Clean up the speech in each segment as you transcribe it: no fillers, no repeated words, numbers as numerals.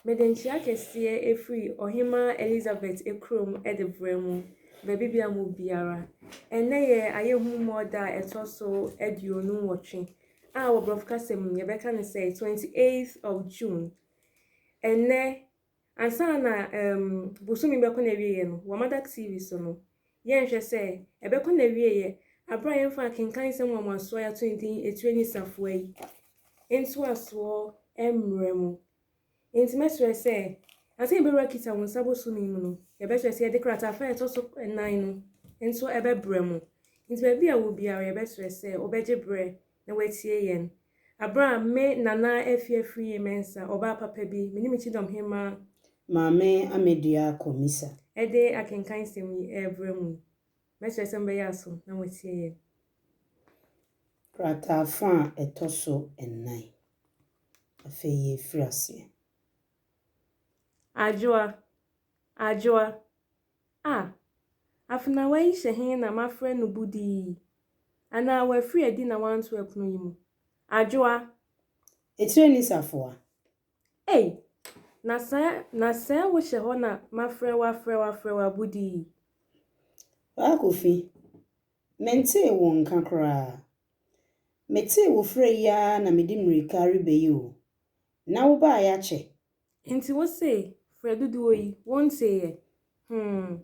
Mede nkyea kɛseɛ ɛfiri Ɔhemaa Elizabeth kurom de brɛ mo, baabi bia mo biara. Ɛnnɛ yɛ Ayɛhummɔ da a ɛtɔ so 28 a wɔ Borɔfo kasa mu no yɛbɛka no sɛ 28th of June. Ɛnnɛ, ansa na um, bosome bɛkɔ n'awieɛ no, wɔ Madak TV so no, yɛnhwɛ sɛ ɛbɛkɔ n'awieɛ aberɛ a yɛmfa akenkan nsɛm nwanwasoɔ a yɛato ne din Etire ne Safoa yi ntoasoɔ mmerɛ mu. Enti mɛsrɛ sɛ, ansa yɛbɛwura Kitawonsa bosome yi mu no, yɛbɛsrɛ sɛ yɛde kratafa a ɛtɔ so nnan no nso bɛbrɛ mo. Enti baabi a wɔ biara, yɛbɛsrɛ sɛ wobɛgye berɛ na woatie yɛn. Aberɛ a me Nana Afie Afriyie Mensah, ɔbaa papa bi, me ne me kyidɔm hemmaa. Maame Amedua Komisa. De akenkan nsɛm yi rebrɛ mo yi, mɛsrɛ sɛ mobɛyɛ aso na moatie yɛn. Kratafa a ɛtɔ so nnan. Afei yɛrefiri aseɛ. Adwoa, Adwoa, ah, afenawa yi hyɛ he na mafrɛ no budii yi? Anaa wafiri adi na wanto ɛpono yi mu? Adwoa! Etire ni safoa. Ei! Na sɛ, na sɛ wohyɛ hɔ na mafrɛ wo afrɛ wo afrɛ wo a budii? Paa Kofi, Mentee wo nka koraa. Metee wo frɛ yi ara na mede mmirika reba yi o. Na wobaeɛ akyɛ? Nti wo se frɛ dodoɔ yi, wonteeɛ? Hmm,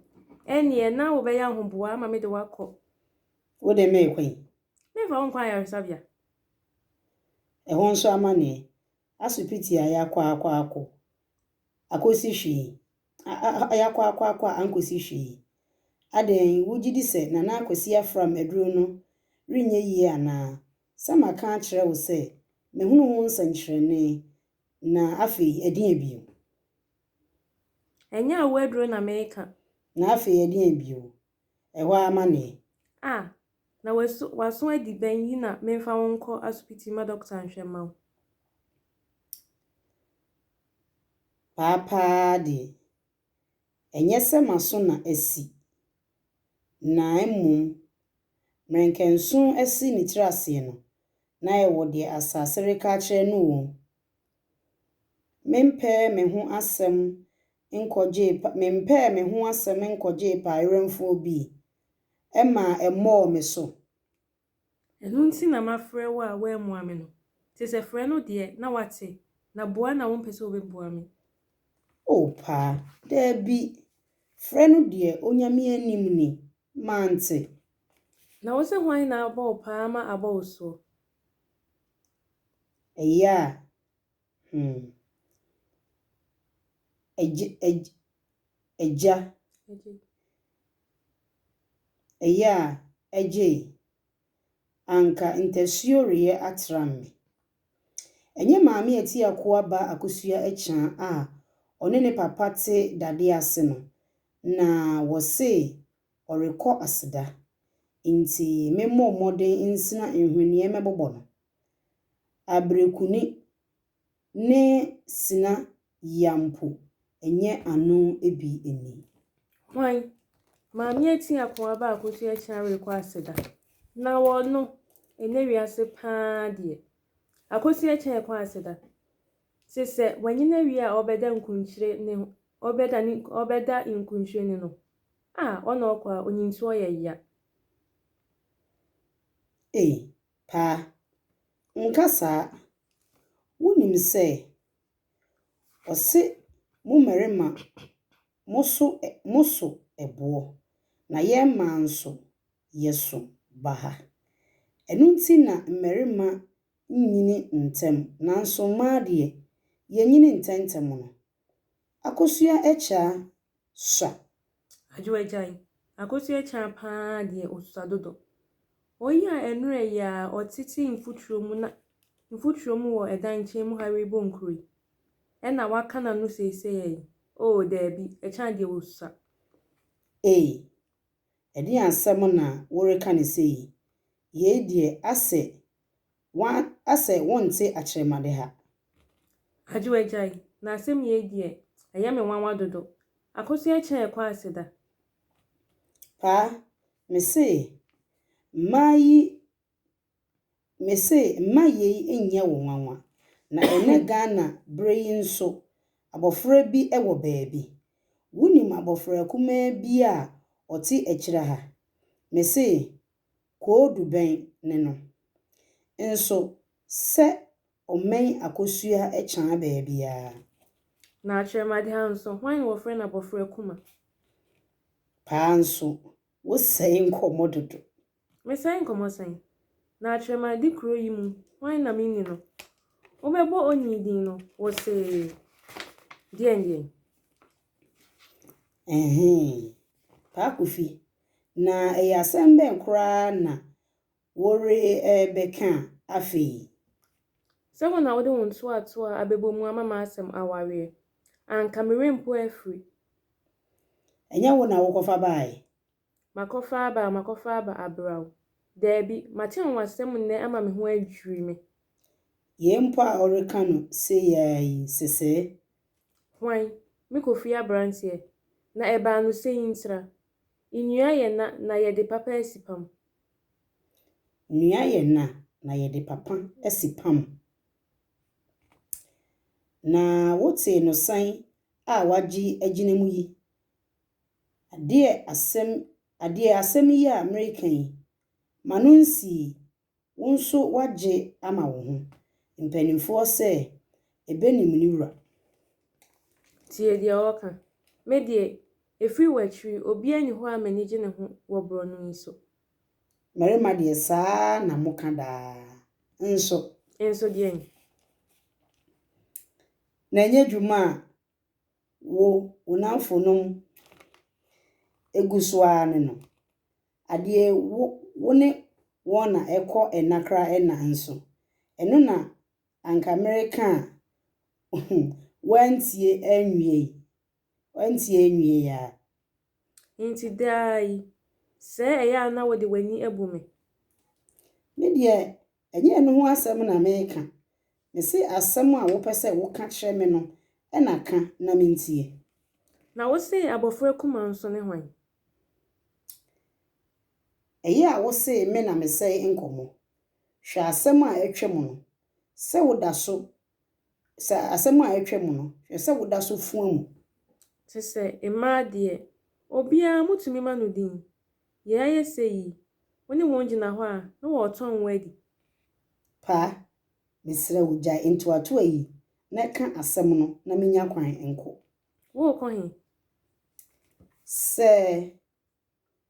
ɛnneɛ na wobɛyɛ ahoboa ama mede wo akɔ. Wo de merekɔ yi? Memfa wo nkɔ ayaresabea. Ɛhɔ nso amanneɛ? Asopiti a yɛakɔ akɔ akɔ akɔsi hwee, a a yɛakɔ akɔ akɔ a ankɔsi hwee. Adɛn, wogye di sɛ Nana Akwasi Afram aduro no renyɛ yie anaa? Sɛ maka akyerɛ wo sɛ mahunu ho nsɛnkyerɛnne, na afei ɛdeɛn bio? Ɛnyɛ awoɔ aduro na mereka. Na afei ɛdeɛn bio? Ɛhɔ ara amanneɛ. A, na w'aso w'aso adi bɛn yi na memfa wo nkɔ asopiti ma dɔkta nhwɛ mma wo? Paa paa deɛ, ɛnyɛ sɛ m'aso na asi, na mmom mmerɛnkɛnson asi ne tiri aseɛ no, na ɛwɔ deɛ asase reka akyerɛ no o. Mempɛɛ me ho asɛm nkɔgyee pa mempɛɛ me ho asɛm nkɔgyee paawerɛmfoɔ bi maa ɛmmɔɔ me so. Ɛno nti na mafrɛ wo a woammua me no. Te sɛ frɛ no deɛ, na woate, na bua na wompɛ sɛ wobɛbua me. O paa, daabi, frɛ no deɛ Onyame anim ni, mante. Na wo se hwan na abɔ wo paa ma abɔ wo soɔ? Ɛyɛ a, hmm, agye, agye, agya. Ɛyɛ a, agyei, anka ntasuo reyɛ atra me. Ɛnyɛ Maame Atiakoa ba Akosua Akyaa a ɔne ne papa te dadeɛ ase no na wɔse ɔrekɔ aseda, nti memmɔ mmɔden nsena nhweneɛ mmɛbobɔ no. Aberekuni ne Sina yea mpo, ɛnyɛ ano bi ni. Hwan? Maame ati akoa ba Akosua Kyan rekɔ aseda. Na wɔno, ɛnnɛ wiase paa deɛ. Akosua Kyan rekɔ aseda. Te sɛ wanyin awie a ɔrebɛda nkunkyire ne ho, ɔrebɛda ne, ɔrebɛda nkunkyire ne no. A, ɔna ɔkɔ a, onyintoɔ yɛ ya. Ei, paa, nka saa. Wonim sɛ ɔse mo mmarima moso moso ɛboɔ na yɛn mmaa nso yɛso baha. Ɛno nti na mmarima nnyini ntɛm nanso mmaa deɛ yɛnyini ntɛntɛm no. Akosua Akyaa sua. Adwoa gyae. Akosua Akyaa paa deɛ ɔsua dodo. Oyi a ɛnora yi ara ɔtete mfuturo mu na mfuturo mu wɔ ɛdan nkyɛn mu ha rebɔ nkuro yi, ɛna waka n'ano seisei yi, oh daabi, Akyaa deɛ ɔsua. Ei, ɛdeɛn asɛm na woreka no sei yi? Yei deɛ asɛ Wa asɛ wonte akyerɛmade ha. Adwoa gyae, na asɛm yei deɛ ɛyɛ me nwanwa dodo. Akosua kyɛn ɛkɔ aseda. Paa, me se mmaa yi, me se mma yei nyɛ wo nwanwa. Na ɛnnɛ Ghana berɛ yi nso, Abɔfra bi wɔ baabi. Wonim abɔfra kumaa bi a ɔte akyire ha? Mese, Koodu bɛn ne no. Nso sɛ ɔmmɛn Akosua Kyaa baabiara. Na akyerɛmade ha nso, hwan na wɔfrɛ no abɔfra kuma? Paa nso, wosɛe nkɔmmɔ dodo. Mesɛe nkɔmmɔ sɛn? Na akyerɛmade kuro yi mu, hwan na menni no? Wobɛbɔ onii din no, wose deɛn deɛn? Ɛhee, Paa Kofi, na ɛyɛ asɛm bɛn koraa na worebɛka afei? Sɛ wo na wode wo ntoatoa abɛbɔ mu ama m'asɛm awareɛ, anka merempo afiri. Ɛnyɛ wo na wokɔfa baeɛ? Makɔfa aba a makɔfa aba abrɛ wo. Daabi, mate anwanwasɛm nnɛ ama me ho adwiri me. Yei mpo a ɔreka no sei ara yi, sesɛɛ? Hwan? Me Kofi aberanteɛ. Na ɛbaa no sei ntira. Nnua yɛ na na yɛde papa asi pam. Nnua yɛ na na yɛde papa asi pam. Na wotee no sɛn a wagye agyina mu yi? Adeɛ asɛm adeɛ asɛm yi a mereka yi, m'ano nsii, wo nso woagye ama wo ho. Mpanimfoɔ sɛ, ɛbɛ nim ne wura. Tie deɛ ɔreka. Me deɛ, ɛfiri w'akyiri, obiara nni hɔ a m'ani gye ne ho wɔ borɔno yi so. Mmarima deɛ saa na moka daa. Nso. Nso deɛn? Na ɛnyɛ dwuma a wo, wo nnamfonom gu so ara ne no. Adeɛ wo, wo ne wɔn na ɛkɔ nna koraa nna nso. Ɛno na anka mereka a woantie anwie yi. Woantie anwie yi ara. Enti daa yi, sɛɛ ɛyɛ a na wode w'ani abu me? Me deɛ, ɛnyɛ ɛno ho asɛm na mereka. Mese asɛm a wopɛ sɛ woka kyerɛ me no na ka na mentie. Na wose abɔfra kumaa nso ne hwan? Ɛyɛ a wose me na mesɛe nkɔmmɔ. Hwɛ asɛm a atwam no, sɛ woda so sɛ asɛm a atwam no, hwɛ sɛ woda so fua mu. Te sɛ mmaa deɛ, obiara motumi ma no din. Yei ayɛ sɛ yi, wo ne wɔn gyina hɔ a, na wɔretɔn wo adi. Paa, mesrɛ wo gyae ntoatoa yi na ka asɛm no na menya kwan nkɔ. Worekɔ he? Sɛ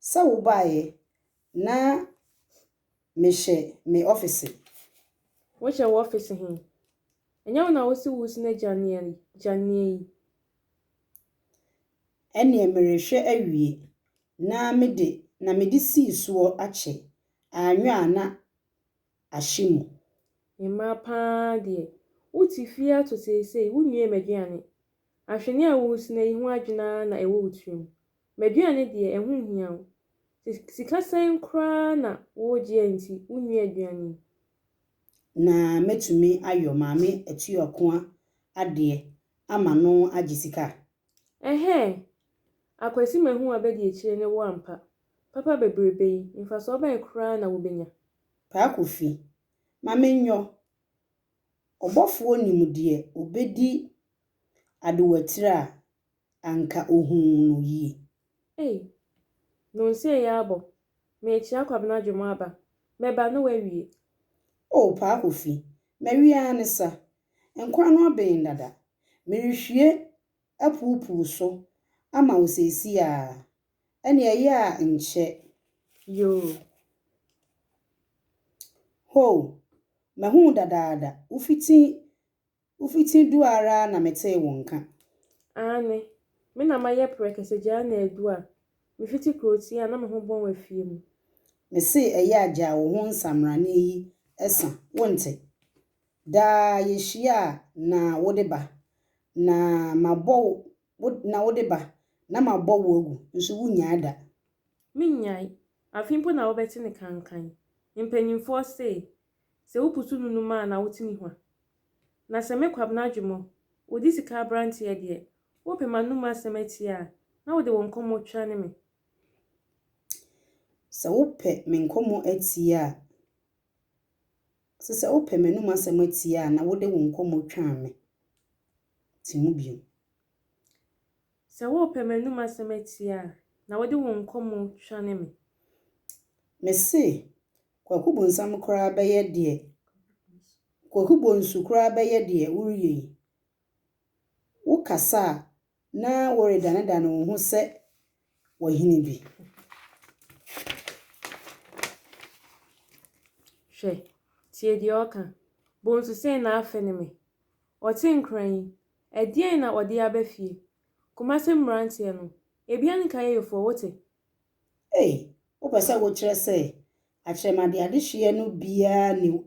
sɛ wobaeɛ na mehyɛ me ɔfese. Wohyɛ wo ɔfese he? Ɛnyɛ wo na wose woresua gyaneɛ yi? Ɛnneɛ merehwɛ awie na mede na mede sii soɔ akyɛ, anwɛ a na ahye mu. Mmaa paa deɛ, wote fie ato seesei, wonwiee m'aduane. Ahweneɛ a woresua yi ho adwene ara na ɛwɔ wo tirim. M'aduane deɛ, ɛho nhia wo. Sika sɛn koraa na woregye a nti wonwie aduane yi? Na mɛtumi ayɔ Maame Atuakoa adeɛ ama no agye sika? Ɛhɛɛ! Akwasi mahu w'abadiakyire ne wo ampa. Papa bebrebe yi, mfasoɔ bɛn koraa na wobɛnya? Paa Kofi, ma menyɔ. Ɔbɔfoɔ nim deɛ ɔbɛdi adewatire a, anka ɔhuu no yie. Ei! Nonsia yi abɔ. Merekyea Kwabena Dwomo aba. Mɛba na woawie. O Paa Kofi, mawie ara ne sa. Nkwan no aben dada. Merehwie apuupuu so ama wo seesei ara. Ɛnneɛ ɛyɛ a nkyɛ. Yoo. Hoo! Mahu wo dadaada. Wofiti wofiti du ara na metee wo nka. Aane, me na mayɛ prɛkɛsɛ gyaa na adu a, mefiti kurotia a na me ho bɔn afie mu. Mese ɛyɛ a gyaa wo ho nsamrane yi sa, wonte? Daa yɛhyia a na wode ba, na mabɔ wo na wode ba na mabɔ wo agu, nso wonnyae da. Mennyae. Afe mpo na wobɛte ne kankan. Mpanimfoɔ se, sɛ wopusu nunum a na wote ne hwa. Na sɛ me Kwabena Dwomɔ, wodi sika aberanteɛ deɛ, wopɛ m'anom asɛm atie a, na wode wo nkɔmmɔ twa ne me. Sɛ wopɛ me nkɔmmɔ atie a, sɛ sɛ wopɛ m'anom asɛm atie a na wode wo nkɔmmɔ twa me. Te mu bio. Sɛ worepɛ m'anom asɛm atie a, na wode wo nkɔmmɔ twane me. Mese, Kwaku Bonsam koraa bɛyɛ deɛ, Kwaku Bonsu koraa bɛyɛ deɛ woreyɛ yi. Wokasa a, na woredanedane wo ho sɛ ɔhene bi. Hwɛ, tie deɛ ɔreka. Bonsu sei na afe ne me. Ɔte nkran yi, ɛdeɛn na ɔde aba fie? Kumase mmeranteɛ no, ebia ne kayefoɔ, wote? Ei, wopɛ sɛ wokyerɛ sɛ akyerɛmade adehyeɛ no biara nni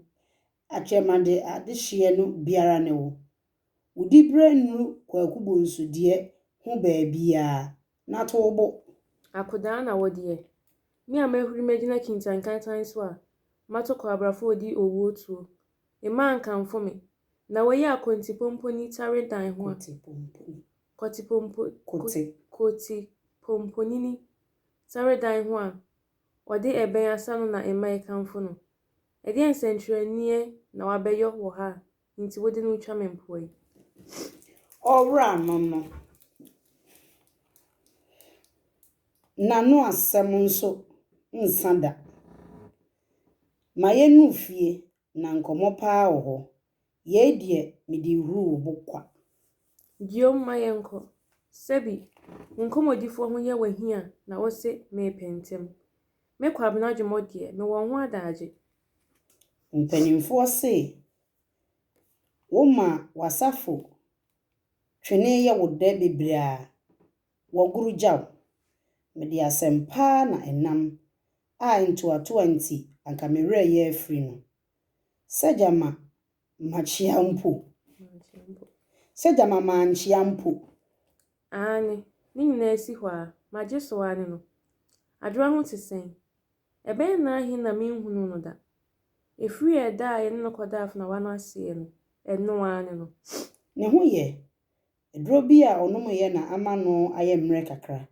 akyerɛmade adehyeɛ no biara ne wo? Wo diberɛ nnuru Kwaku Bonsu deɛ ho baabiara, na to wo bo. Akodaa na wo deɛ. Me a mahuri magyina kintankantan so a mato kwabrafo odi owuo tuo. Mmaa nkamfo me. Na wei a kontipomponi tare dan ho a. Kotipomponi. Kɔtepompo, Kote. Kotipomponini tare dan ho a ɔde ɛbɛn asa no na mma rekamfo no. Ɛdeɛn nsɛnkyerɛnneɛ na wabɛyɔ wɔ ha a nti wode no retwa me mpoa yi? Ɔwora no no, n'ano asɛm nso nsa da. Ma yɛnnuru fie na nkɔmmɔ paa wɔ hɔ. Yei deɛ mede rehuru wo bo kwa. Guiom ma yɛnkɔ. Sɛbi, wo nkɔmmɔdifoɔ ho yɛ wo ahi a na wose merepɛ ntɛm. Me Kwabena Dwomɔ deɛ, mewɔ wo ho adaagye. Mpanimfoɔ se, woma w'asafo twene yɛ wo dɛ bebree a, wɔgoro gya wo. Mede asɛm pa na ɛnam a ntoatoa nti anka me werɛ reyɛ afiri no. Sɛ gyama makyea mpo. Sɛ gyama mankyea mpo. Aane, ne nyinaa si hɔ ara, magye so ara ne no. Adwoa ho te sɛn? Ɛbɛyɛ nna ahe na menhunuu no da? Ɛfiri ɛda a yɛne no kɔdaa afenawa no aseɛ no, ɛno ara ne no. Ne ho yɛ. Aduro bi a ɔnomeeɛ na ama no ayɛ mmerɛ kakra.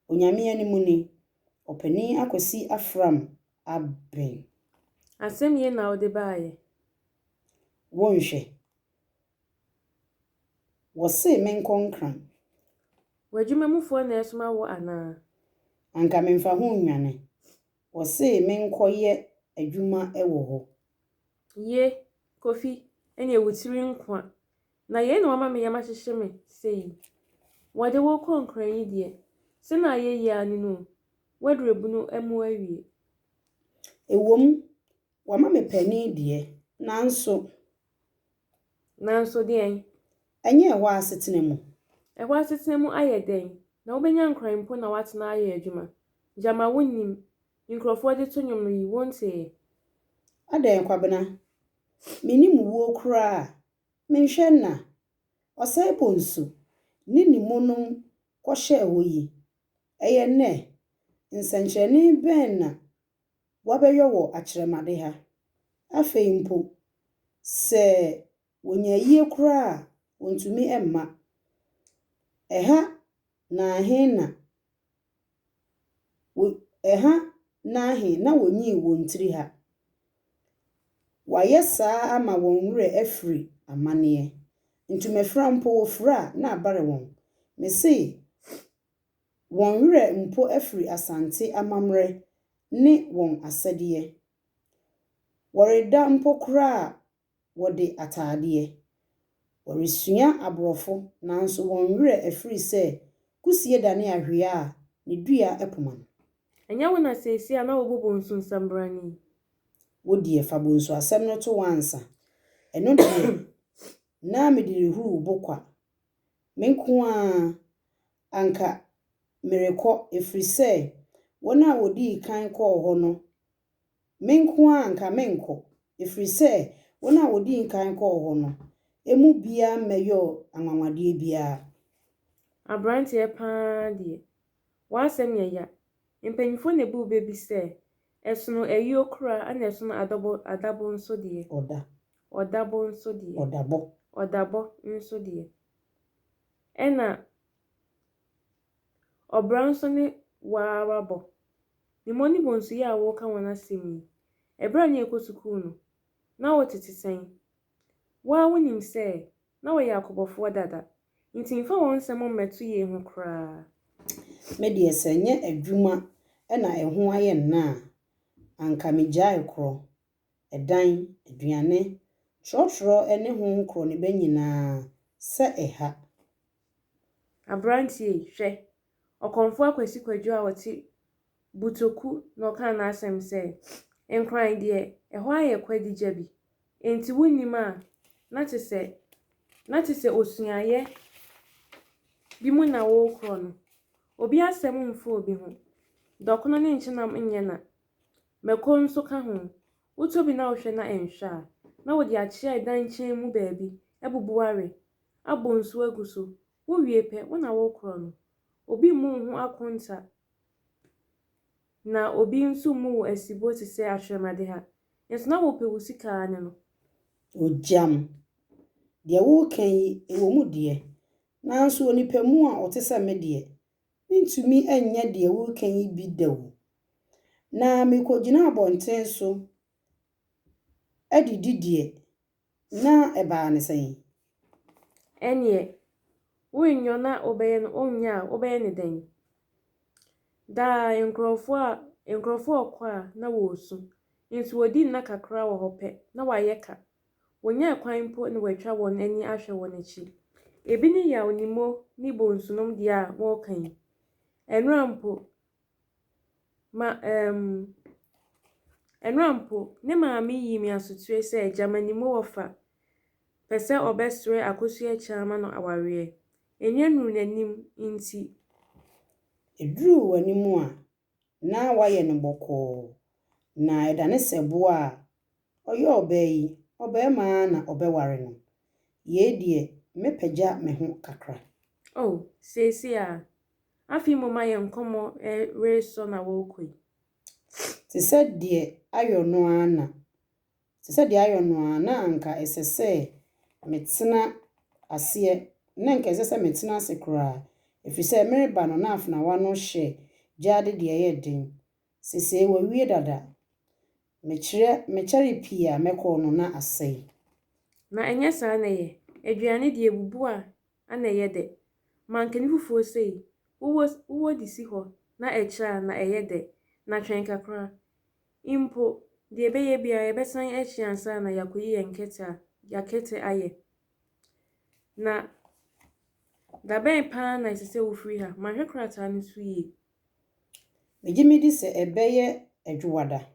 Onyame anim ni, Ɔpanin Akwasi Afram aben. Asɛm yei na wode baeɛ? Wonhwɛ. Wɔse menkɔ Nkran. W'adwumamufoɔ na ɛresoma wo anaa? Anka memfa ho nnwane. Wɔse menkɔyɛ adwuma wɔ hɔ. Ye, Kofi, ɛneɛ wo tiri nkwa. Na yei na wama me yam ahyehye me sei yi. Wɔde wo rekɔ Nkran yi deɛ, sɛ na ayɛ yie ara ne no o, woaduru ebunu mu awie. Ɛwom, wɔama me panin deɛ, nanso. Nanso deɛn? Ɛnyɛ ɛhɔ asetena mu. Ɛhɔ asetena mu ayɛ dɛn? Na wobɛnya Nkran mpo na woatena ayɛ adwuma? Gyama wonnim, nkurɔfoɔ de to nnwom no yi, wonteeɛ? Adɛn Kwabena, mennim wuo koraa a, menhwɛ nna. Ɔsɛe Bonsu ne ne mu nom kɔhyɛɛ hɔ yi, ɛyɛ nnɛ? Nsɛnkyerɛnne bɛn na wɔabɛyɔ wɔ akyerɛmade ha? Afei mpo, sɛ wɔnya ayie koraa a, wɔntumi mma. Ɛha na ahe na wɔ ɛha na ahe na wɔnyii wɔn tiri ha? Wɔayɛ saa ama wɔn werɛ afiri amanneɛ. Ntomafira mpo wɔfira a, na abare wɔn. Mese wɔn werɛ mpo afiri Asante amammerɛ ne wɔn asɛdeɛ. Wɔreda mpo koraa a, wɔde ataadeɛ. Wɔresua aborɔfo nanso wɔn werɛ afiri sɛ kusie dane ahwea a, ne dua poma no. Ɛnyɛ wo na seesei a na wobɔ bonsu nsambrane yi? Wo deɛ, fa bonsu asɛm no to hɔ ansa. Ɛno deɛ, na mede rehuru wo bo kwa. Me nko ara, anka merekɔ, ɛfiri sɛ wɔn a wɔdii kan kɔɔ hɔ no, me nko ara anka merenkɔ, ɛfiri sɛ wɔn a wɔdii kan kɔɔ hɔ no mu biara mmɛyɔɔ anwanwadeɛ biara. Aberanteɛ pa ara deɛ, w'asɛm yɛ ya. Mpanimfoɔ na ɛbu bɛ bi sɛ, ɛsono ayuo kora ɛna ɛsono adɔbɔ adabo nso deɛ. Ɔda. Ɔdabo nso deɛ. Ɔdabɔ. Ɔdabɔ nso deɛ. Ɛna ɔbra nso ne wo ara bɔ. Nimɔ ne bonsu yi a woreka wɔn asɛm yi, ɛberɛ a na yɛkɔ sukuu no, na wotete sɛn? Wo ara wonim sɛ, na wɔyɛ akobɔfoɔ dada. Nti mfa wɔn nsɛm mmɛto yei ho koraa. Me deɛ sɛ ɛnyɛ adwuma na ɛho ayɛ nna a, anka megyaee korɔ. Ɛdan, aduane, trɔtrɔ ne ho nkorɔneba nyinaa, sɛ ɛha. Aberanteɛ yi, hwɛ! Ɔkɔmfoɔ Akwasi Kwadwo a ɔte Butoku na ɔkaa n'asɛm sɛ, Nkran deɛ, ɛhɔ ayɛ kwadigya bi, enti wonnim a, na te sɛ na te sɛ osuayɛ bi mu na worekorɔ no. Obi asɛm mfa obi ho. Dɔkono ne nkyenam nyɛ na. Mako nso ka ho. Wotɔ bi na wohwɛ na ɛnhwɛ a, na wode akyea ɛdan nkyɛn mu baabi abubu awe, abɔ nsuo agu so. Wowie pɛ, wo na worekorɔ no. Obi mmu wo ho akonta na obi nso mmu wo asibo te sɛ atwerɛmadeha. Nso na wopɛ wo sika ara ne no. Ogyam, deɛ woreka yi, ɛwɔ mu deɛ, nanso onipa mu a ɔte sɛ me deɛ, mentumi nyɛ deɛ woreka yi bi da o. Na mekɔgyina abɔnten so adidi deɛ, na ɛbaa no sɛn? Ɛnneɛ, worenyɔ na wobɛyɛ no wonyɛ a, wobɛyɛ no dɛn? Daa nkurɔfoɔ a nkurɔfoɔ rekɔ a na wɔresu. Nso wɔdi nna kakra wɔ hɔ pɛ na wɔayɛ ka. Wɔnyaa kwan mpo na wɔatwa wɔn ani ahwɛ wɔn akyi. Ebi ne Yaw Nimo ne Bonsunom deɛ a wɔreka yi. Ɛnora mpo, ma ɛɛm, ɛnora mpo, ne maame yii me asotire sɛ gyama Nimo wɔfa pɛ sɛ ɔbɛsrɛ Akosua Akyang ama no awareɛ. Ɛnya nnuru n'anim nti. Ɛduruu w'anim a, na woayɛ no bɔkɔɔ, na ɛdane sɛ boɔ a, ɔyɛ ɔbaa yi, ɔbarima ara na ɔbɛware no. Yei deɛ, mɛpagya me ho kakra. Oh, seesei ara. Afei mmom a yɛn nkɔmmɔ resɔ na worekɔ yi. Te sɛ deɛ ayɔ no ara na, te sɛ deɛ ayɔ no ara, na anka ɛsɛ sɛ metena aseɛ, na anka ɛnsɛ sɛ metena ase koraa, ɛfiri sɛ mereba no na afenawa no hyɛ gyaade deɛ ɛyɛ den. Sesei wawie dada. Mekyerɛ, mekyɛre pii a mɛkɔ no na asɛe. Na ɛnyɛ saa na ɛyɛ. Aduane deɛ ɛbubu a na ɛyɛ dɛ. Mankani fufuo sei, wowɔ wowɔ de si hɔ na ɛkyɛ a na ɛyɛ dɛ. Na twɛn kakra. Mpo, deɛ ɛbɛyɛ biara yɛbɛsan akyi ansa na yɛakɔyi yɛn kɛtɛ a yɛakɛtɛ ayɛ. Na da bɛn paa na ɛsɛ sɛ wofiri ha? Manhwɛ krataa no so yie. Megye medi sɛ ɛbɛyɛ Adwowada.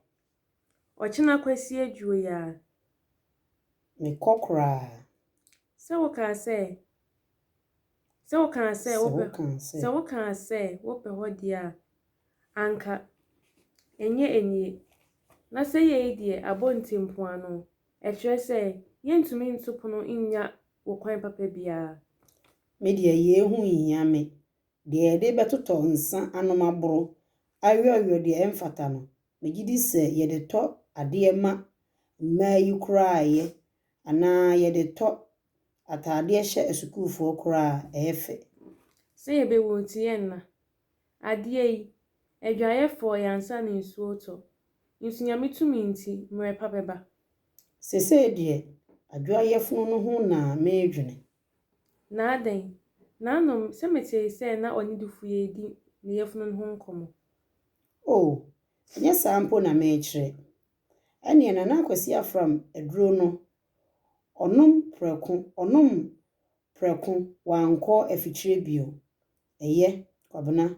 Ɔkyena Kwasi Adwuo yi ara. Mekɔ koraa. Sɛ wokaa sɛ Sɛ wokaa sɛ Sɛ wopɛ wokaa sɛ. Sɛ wokaa sɛ wopɛ hɔ deɛ a, anka ɛnyɛ anie. Na sɛ yei deɛ abɔ ntempoano, ɛkyerɛ sɛ yɛntumi nto pono nnya wo kwan papa biara. Me deɛ yei ho nhia me. Deɛ yɛde bɛtotɔ nsa anom aboro, aweɔweɔ deɛ ɛmfata no, megye di sɛ yɛde tɔ adeɛ ma mmaa yi koraa a ɛyɛ, anaa yɛde tɔ ataadeɛ hyɛ asukuufoɔ koraa a, ɛyɛ fɛ. Sɛ yɛbɛwu nti yɛnna. Adeɛ yi, adwaeɛ fɔɔ yɛn ansa na nsuo retɔ. Nso Nyame tumi nti, mmerɛ pa bɛba. Sesei deɛ, Adwoa yafunu no ho na meredwene. Na adɛn? Nanom, sɛ metee sɛ na ɔne Dufuye redi ne yafunu no ho nkɔmmɔ. Oh, ɛnyɛ saa mpo na merekyerɛ. Ɛnneɛ Nana Akwasi Afram aduro no, ɔnom prɛko, ɔnom prɛko, wankɔ afikyire bio. Ɛyɛ, Kwabena,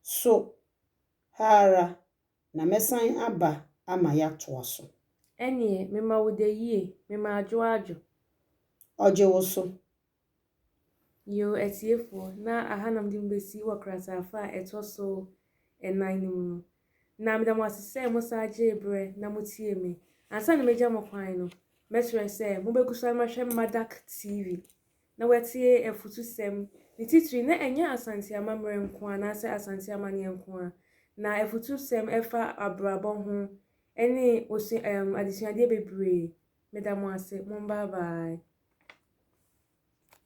so ha ara na mɛsan aba ama yɛatoa so. Ɛnneɛ, mema wo da yie, mema adwo adwo. Ɔgye wo so. Yoo atiefoɔ, na aha na mede mo bɛsi wɔ krataafa a ɛtɔ so ɛnan no mu no. Na meda mo ase sɛ mosan gyee berɛ na motiee me. Ansa na mɛgya mo kwan no, mɛsrɛ sɛ mobɛgu so ara mahwɛ Madak TV na wɔatie afutusɛm, ne titiri na ɛnyɛ Asante amammerɛ nko ara anaasɛ Asante amanneɛ nko ara, na afutusɛm ɛfa abrabɔ ho ne osua ɛɛm adesuadeɛ bebree. Meda mo ase. Mo bye bye.